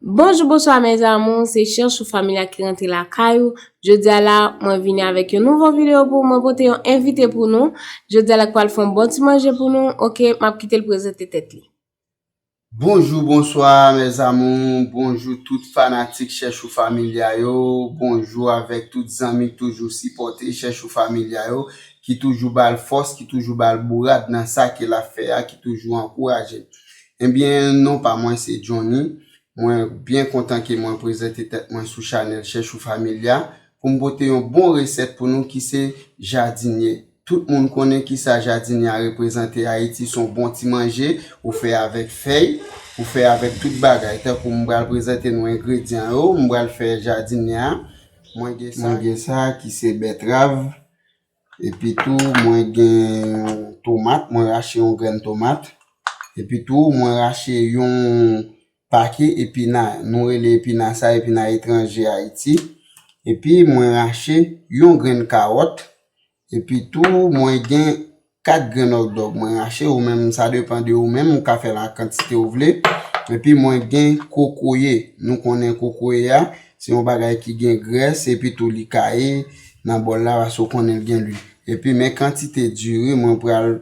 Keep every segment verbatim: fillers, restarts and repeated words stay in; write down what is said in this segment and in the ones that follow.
Bonjou, bonswa, mes amours, se Chèchou Familya ki rantre lakay ou. Jodi a la, mwen vini avèk yon nouvo videyo pou ou. Mwen pote yon envite pou nou. Jodi a la, k pral fè yon bon ti manje pou nou. Oke, m ap kite l prezante tèt li. Bonjou, bonswa, mes amours. Bonjou, tout fanatik Chèchou Familya yo. Bonjou avèk tout zanmi k toujou sipòte Chèchou Familya yo, ki toujou ba l fòs, ki toujou ba l bourad nan sa ke l ap fè a, ki toujou ankouraje l. Ebyen, non pa mwen, se Johnny. Mwen byen kontan ke mwen prezante tèt mwen sou chanèl Chèchou Familya pou m pote yon bon resèt pou nou ki se jadinye. Tout moun konnen kisa jadinye a reprezante Ayiti, se yon bon ti manje ou fè avèk fèy, ou fè avèk tout bagay. Tankou m pral prezante nou engredyan yo, m pral fè jadinye a. Mwen gen sa, mwen gen sa ki se bètrav, epi tou mwen gen tomat, mwen rache yon grenn tomat, epi tou mwen rache yon pake epina, nou rele epina sa epina etranje Ayiti. Epi mwen rache yon grenn kawòt. Epi tou mwen gen kat grenn òkdòg mwen rache, ou menm, sa depann de ou menm, ou ka fè l a kantite ou vle. Epi mwen gen kokoye, nou konnen kokoye a, se yon bagay ki gen grès, epi tou li kaye nan bòl la, paske ou konnen l gen lwil. Epi men kantite diri mwen pral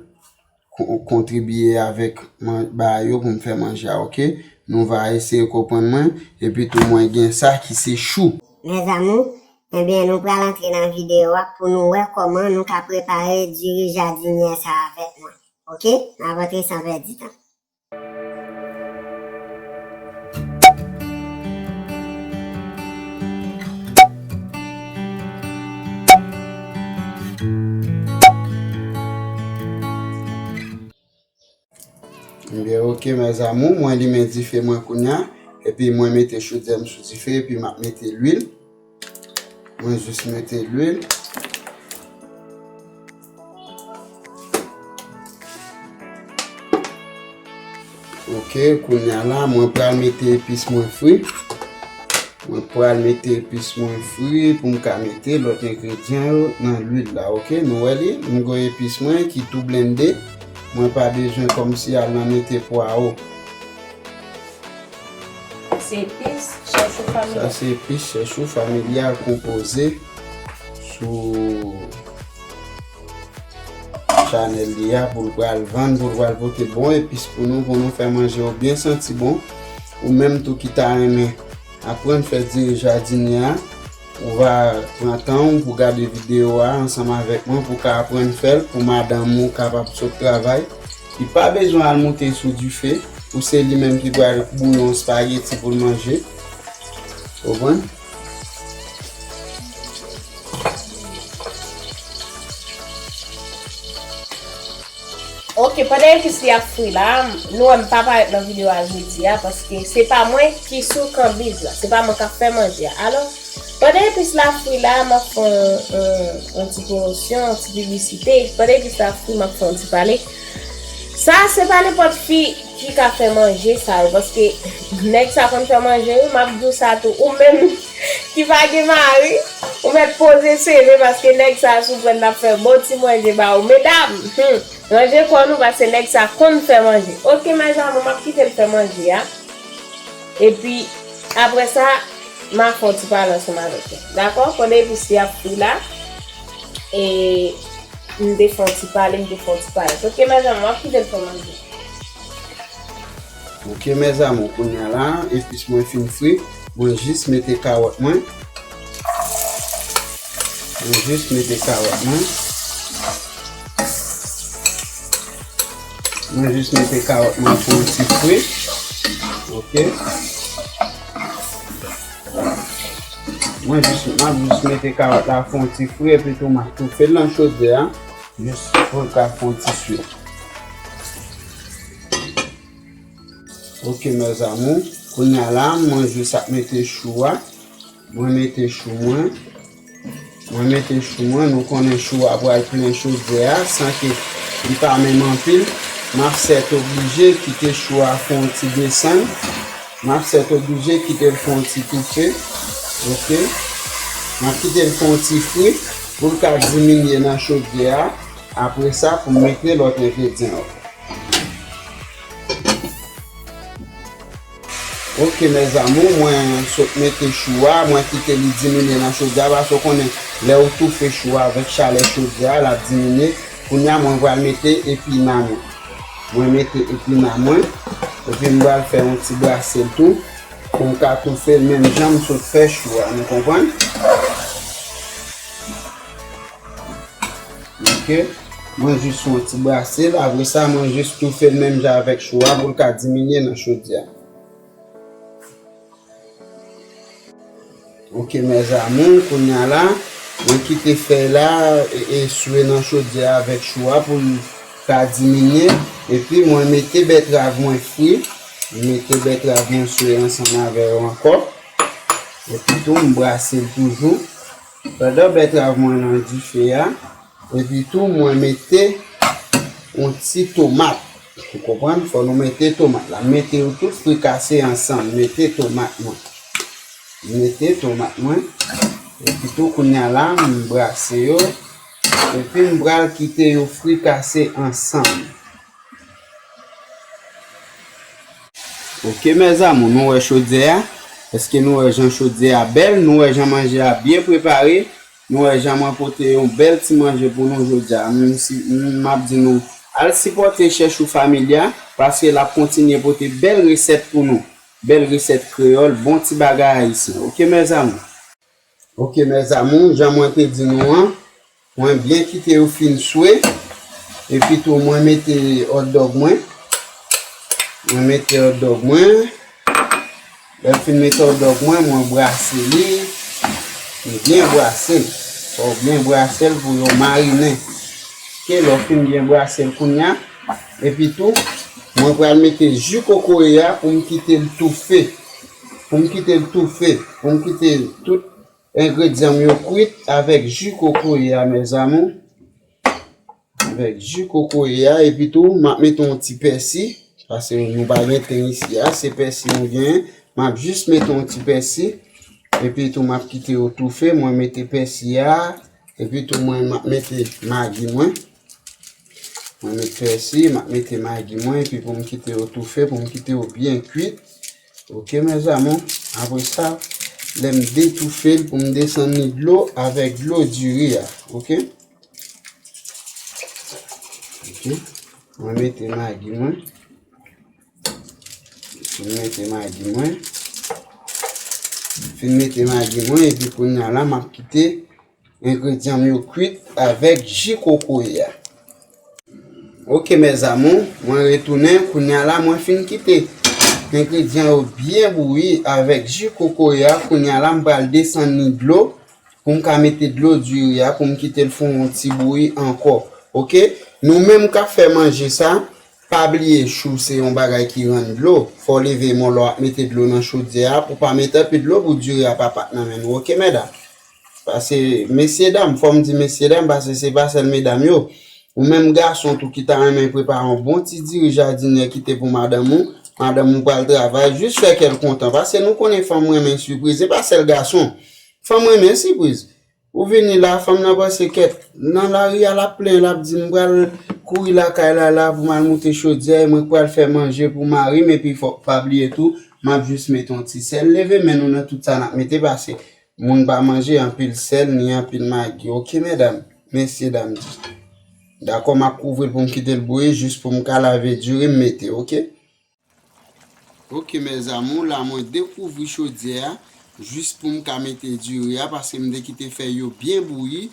kon-, kontribiye avèk man-, bagay yo pou m fè manje a, oke? Nou va eseye konprann mwen, epi tou mwen gen sa ki se chou. Mes amours, ebyen, nou pral antre nan videyo a pou nou wè kòman nou ka prepare diri jadinye sa avèk mwen. Oke? N ap antre san pèdi tan. Ebyen, oke, mes amours, mwen limen dife mwen kounye a, epi mwen mete chodyè m sou dife, epi m ap mete lwil. Mwen jis mete lwil. Oke, kounye a la, mwen pral mete epis mwen fri. Mwen pral mete epis mwen fri pou m ka mete lòt engredyan yo nan lwil la, oke? Nou wè li, m gen epis mwen ki tou blende. Mwen pa bezwen kòmsi al nan mete pwawo. Se epis Chèchou Familya. Sa se epis Chèchou Familya konpoze sou chanèl li a pou l pral vann, pou l pral pote bon epis pou nou, pou nou fè manje yo byen santi bon. Ou menm tou ki ta renmen aprann fè diri jadinye a, ou va pran tan w pou gade videyo a ansanm avèk mwen, pou w ka aprann fè l, pou madanm ou kapab sot travay. Li pa bezwen al moute sou dife, pou se li menm ki pral bouyon espageti pou l manje. Konprann? Oke, pandan epis li ap fri la, nou wè m pa parèt nan videyo a jodi a, paske se pa mwen ki sou kanbiz la, se pa mwen k ap fè manje a. Alò, pandan epis la ap fri la, m ap fè yon, yon, yon ti pwomosyon, yon ti piblisite. Pandan epis la ap fri, m ap fè yon ti pale. Sa, se pa nenpòt fi ki ka fè manje sa yo, paske nèg sa konn fè manje, wi, m ap di w sa tou. Ou menm ki pa gen mari, ou mèt poze sere, paske nèg sa sou pwèt l ap fè bon ti manje ba ou. Medam, hmm, ranje kò nou, paske nèg sa konn fè manje. Oke, mes amours, m ap kite l fè manje a. Epi, apre sa, m a fè yon ti pale ansanm avèk yo. Dakò? Pandan epis li ap fri la, e m te fè yon ti pale, m te fè yon ti pale. Oke, mes amours, m ap kite l fè manje. Oke, mes amours, kounye a la, epis mwen fin fri. Mwen jis mete kawòt mwen. Mwen jis mete kawòt mwen. Mwen jis mete kawòt mwen pou yon ti fri. Oke. Mwen jis, m ap jis mete kawòt la pou yon ti fri, epi tou m ap toufe l nan chodyè a. Jis pou l ka fè yon ti swi. Oke, mes amours. Kounye a la, mwen jis ap mete chou a. Mwen mete chou mwen. Mwen mete chou mwen. Nou konnen chou a pral plen chodyè a san ke li pa menm anpil. M ap sètoblije kite chou a fè yon ti desann. M ap sètoblije kite l fè yon ti toufe. Oke. M ap kite l fè yon ti fri pou l ka diminye nan chodyè a. Apre sa, pou m mete lòt engredyan yo. Ok, mes amours, mwen sot mete chou a, mwen kite li diminye nan chodyè a, paske w konnen, lè ou toufe chou a avèk chalè chodyè a, l ap diminye. Kounye a, mwen pral mete epina mwen. Mwen mete epina mwen, epi m pral fè yon ti brase l tou, pou m ka toufe l menm jan m sot fè chou a, nou konprann? Ok. Mwen jis fè yon ti brase l, apre sa, mwen jis toufe l menm jan avèk chou a pou l ka diminye nan chodyè a. Ok, mes amours, kounye a la, mwen kite fèy la e, e swe nan chodyè a avèk chou a pou l ka diminye. Epi mwen mete bètrav mwen fri. Mwen mete bètrav mwen swe ansanm avè yo ankò. Epi tou, m brase l toujou. Pandan bètrav mwen nan dife a, epi tou, mwen mete yon ti tomat. Ou konprann? Fò nou mete tomat la. M mete yo tout frikase ansanm. M mete tomat mwen. M mete tomat mwen. Epi tou, kounye a la, m brase yo. Epi m pral kite yo frikase ansanm. Ok, mes amours, nou wè chodyè a? Èske nou wè jan chodyè a bèl? Nou wè jan manje a byen prepare? Nou wè jan mwen pote yon bèl ti manje pou nou jodi a. M, si, m, m ap di nou, al sipòte Chèchou Family a, paske l ap kontinye pote bèl resèt pou nou. Bèl resèt kreyòl, bon ti bagay ayisyen. Ok, mes amours? Ok, mes amours, jan mwen te di nou an, mwen byen kite yo fin swe. Epi tou, mwen mete hot dog mwen. Mwen mete hot dog mwen. Lè m fin mete hot dog mwen, mwen brase li. M byen brase l. Fò w byen brase l pou yo marinen. Ok, lè w fin byen brase l kounye a. Epi tou, mwen pral mete ji kokoye a pou m kite l toufe. Pou m kite l toufe. Pou m kite tout engredyan m yo kwit avèk ji kokoye a, mes amours. Avèk ji kokoye a, epi tou, m ap mete yon ti pèsi, paske nou pa gen ten isi a, se pèsi nou genyen. M ap jis mete yon ti pèsi, epi tou, m ap kite yo toufe. Mwen mete pèsi a, epi tou, mwen, m ap mete magi mwen. Mwen met pèsi, m ap mete magi mwen, epi pou m kite yo toufe, pou m kite yo byen kwit. Ok, mes amours. Apre sa, lè m detoufe l, pou m desann li dlo avèk dlo diri a. Ok? Ok. Mwen mete magi mwen. Fin mete magi mwen. Fin mete magi mwen, epi kounye a la, m ap kite engredyan m yo kwit avèk ji kokoye a. Ok, mes amours, mwen retounen. Kounye a la, mwen fin kite engredyan yo byen bouyi avèk ji kokoye a. Kounye a la, m pral desann li dlo pou m ka mete dlo diri a, pou m kite l fè yon ti bouyi ankò. Ok? Nou menm k ap fè manje sa, pa bliye chou se yon bagay ki rann dlo. Fò w leve men w lè w ap mete dlo nan chodyè a, pou w pa mete anpil dlo pou diri a pa pat nan men nou. Ok, medam? Paske, mesye dam, fò m di mesye dam, paske se pa sèl medam yo. Ou menm gason tou ki ta renmen prepare yon bon ti diri jadinyè kite pou madanm ou, madanm ou pral travay, jis fè kè l kontan. Paske nou konnen fanm renmen sipriz, se pa sèl gason. Fanm renmen sipriz. Ou vini la, fanm nan panse kèt. Nan lari a, l ap plenyen, l ap di, "M pral kouri lakay la, la, pou m al moute chodyè, mwen k pral fè manje pou mari m, epi fò, pa bliye tou, m ap jis mete yon ti sèl." Leve men nou nan tout sa n ap mete, paske moun pa manje anpil sèl, ni anpil magi. Ok, medam, mesye dam. Dakò, m ap kouvri l pou m kite l bouyi, jis pou m ka lave diri m mete, ok? Ok, mes amours, la mwen dekouvri chodyè a, jis pou m ka mete diri a, paske m te kite fèy yo byen bouyi,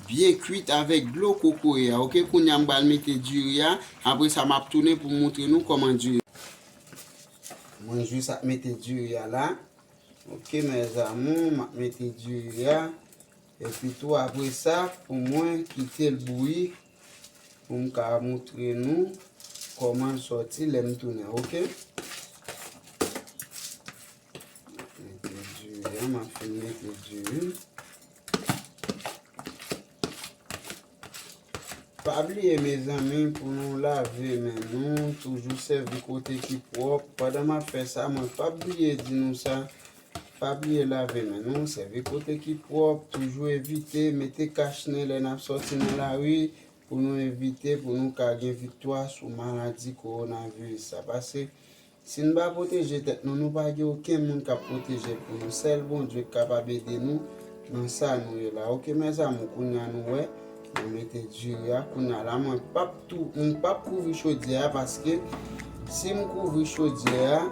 byen kwit avèk dlo kokoye a. Ok, kounye a m pral mete diri a, apre sa m ap tounen pou m montre nou kòman diri. Mwen jis ap mete diri a la. Ok, mes amours, m ap mete diri a. Epi tou, apre sa, pou mwen kite l bouyi, pou m ka montre nou kòman l sòti lè m tounen, ok? Mete diri a, m ap fin mete diri. Pa bliye, mezanmi, pou nou lave men nou, toujou sèvi kote ki pwòp. Pandan m ap fè sa, mwen p ap bliye di nou sa, pa bliye lave men nou, sèvi kote ki pwòp, toujou evite mete kach nen lè n ap sòti nan lari, pou nou evite, pou nou ka gen viktwa sou maladi kowonaviris sa. Paske Si n pa pwoteje tèt nou, nou pa gen okenn moun k ap pwoteje l pou nou. Sèl Bondye k kapab ede nou nan sa nou ye la. Oke, mezanmi, kounye a nou wè, mwen mete diri a. Kounye a la, mwen p ap tou, m p ap kouvri chodyè a, paske si m kouvri chodyè a,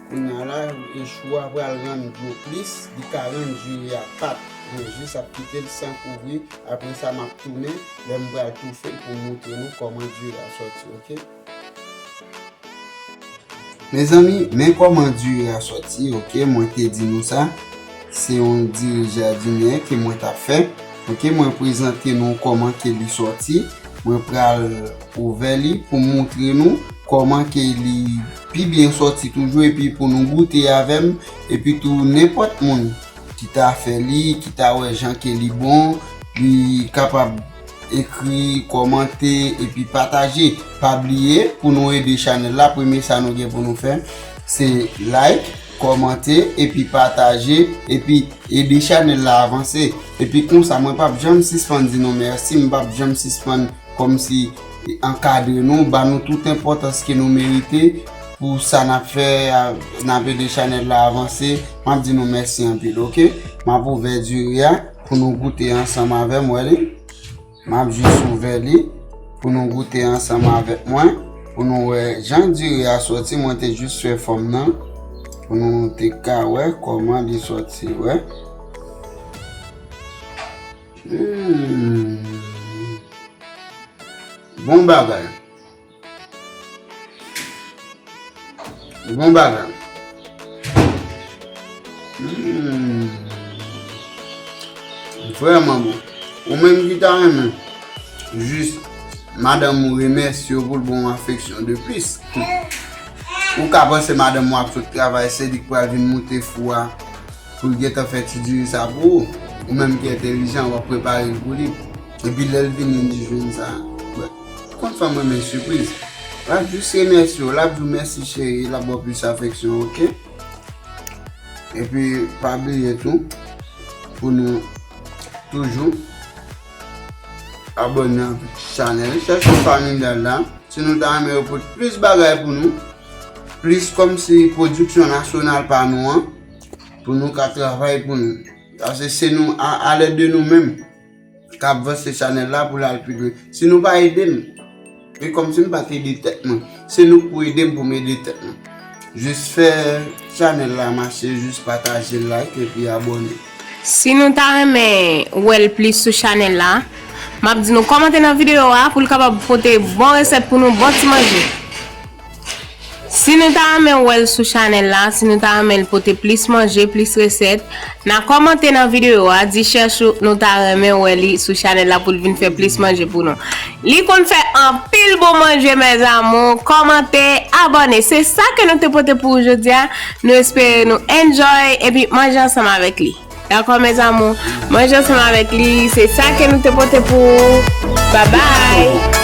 kounye a la, e chou a pral rann dlo plis, li ka rann diri a pat. Mwen jis ap kite l san kouvri. Apre sa, m ap tounen, lè m pral toufe l pou m montre nou kòman diri a sòti, oke? Mezanmi, men kòman diri a sòti, oke, mwen te di nou sa. Se yon diri jadinye ke mwen t ap fè. Oke, mwen prezante nou kòman ke li sòti. Mwen pral ouvè li pou m montre nou kòman ke li pi byen sòti toujou, epi pou nou goute avè m, epi tou nenpòt moun ki ta fè li, ki ta wè jan ke li bon, li kapab ekri, kòmante, epi pataje. Pa bliye, pou nou ede chanèl la, premye sa nou gen pou nou fè, se like, kòmante, epi pataje, epi ede chanèl la avanse. Epi konsa, mwen p ap janm sispann di nou mèsi, m p ap janm sispann kòmsi ankadre nou, ba nou tout enpòtans ke nou merite pou sa n ap fè, a, n ap ede chanèl la avanse. M ap di nou mèsi anpil, oke? M ap ouvè diri a pou nou goute ansanm avè m, wè li. M ap jis ouvè li pou nou goute ansanm avèk mwen, pou nou wè jan diri a sòti. Mwen te jis fè fòm nan pou nou te ka wè kòman li sòti, wè. Hmm. Bon bagay. Bon bagay. Hmm. Vrèman bon. Ou menm ki ta renmen jis madanm ou remèsye w pou l ba w afeksyon de plis. Ou ka panse madanm ou ap sot travay, se li k pral vin moute fou a pou l gentan fè ti diri sa pou ou. Ou menm ki entèlijan, w ap prepare l pou li. Epi lè l vini, li jwenn sa. Bon, ou konn fanm renmen sipriz. L ap jis remèsye w, l ap di w mèsi cheri, l ap ba w plis afeksyon, oke? Epi pa bliye tou, pou nou toujou abòne avèk chanèl Chèchou Familial la. Si nou ta renmen yo pote plis bagay pou nou, plis kòmsi pwodiksyon nasyonal pa nou an, pou nou ka travay pou nou. Paske se nou, a, alèd de nou menm, k ap vanse chanèl la pou l al pi lwen. Si nou pa ede m, e kòmsi m pa t ede tèt mwen. Se nou k pou ede m pou m ede tèt mwen. Jis fè chanèl la mache, jis pataje, like epi abòne. Si nou ta renmen wè l plis sou chanèl la, m ap di nou kòmante nan videyo a pou l kapab pote bon resèt pou nou, bon ti manje. Si nou ta renmen wè l sou chanèl la, si nou ta renmen l pote plis manje, plis resèt, n a kòmante nan videyo a, di Chèchou nou ta renmen wè li sou chanèl la pou l vin fè plis manje pou nou. Li konn fè anpil bon manje, mes amours. Kòmante, abòne. Se sa ke nou te pote pou ou jodi a. Nou espere nou enjoy epi manje ansanm avèk li. Dakò, mes amours? Manje ansanm avèk li. Se sa ke nou te pote pou ou. Bye bye!